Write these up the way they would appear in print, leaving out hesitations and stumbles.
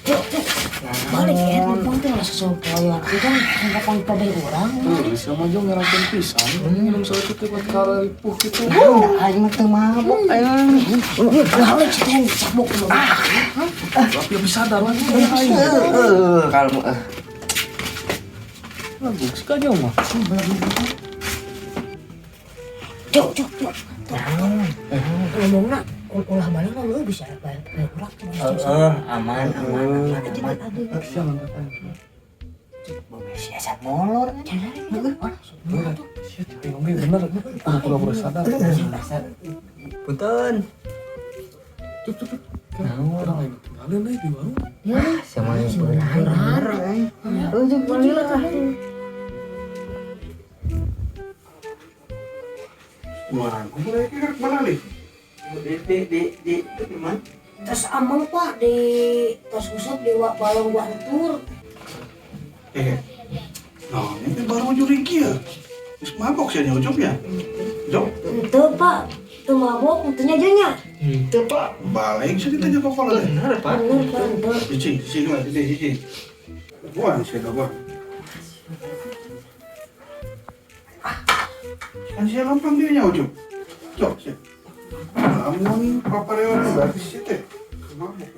Cuk, cuk. Balik ya, numpang teh rasa sopoyan. Itu kan kapan kabeh urang. Tuh, sama jo ngerangkeun pisan. Minum saeutik teh buat kararipuh kitu. Nah, aing mah teu mabok aing. Balik si teh sabuk tuh. Ah, Tapi lebih sadar lagi aing. Heeh, kalem eh. Lagu si kajong mah. Cuk, cuk, cuk. Ngomongna ulah balik lah lu bisa balik urang. Heeh, aman aman aman aman. Siang angkat. Bumi asa molor. Sia aing oge bener. Pura-pura sadar. Punten. Cuk cuk cuk. Orang lain tinggalin deh di warung. Ya, Sama yang bener aing. Heuh, balik lah. Wah, aku mulai kira mana nih? Di mana? Terus amang Pak di tos usap di wak balong wantur. Eh, nah ini baru jurig ya. Terus mabok sih ujung ya. Jok, Ente Pak, teu mabok ente nya nya. Itu Pak. balik sih ditanya kok kalau deh. Bener Pak. Bener Pak, ente. Cici, cici lah, cici, cici. Gua sih gua. Kan siya lampang dia nya ujung. Jok sih. Namun paparewan berarti sih teh. Mabok. Ya.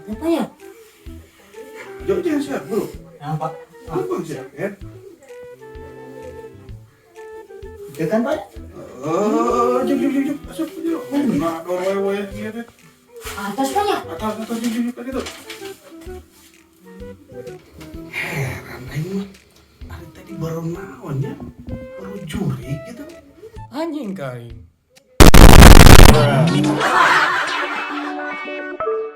Apa ya? Jok jangan siap bro. Nah, Pak. Lempang siap ya. Itu kan Pak? Eh, jok jok jok jok. Asup jok. Nah, dorong wewe gitu. Atas Pak ya? Atas atas jok jok gitu. Heran aing mah. Ari tadi baru naon nya? Baru juri gitu. Anjing kain.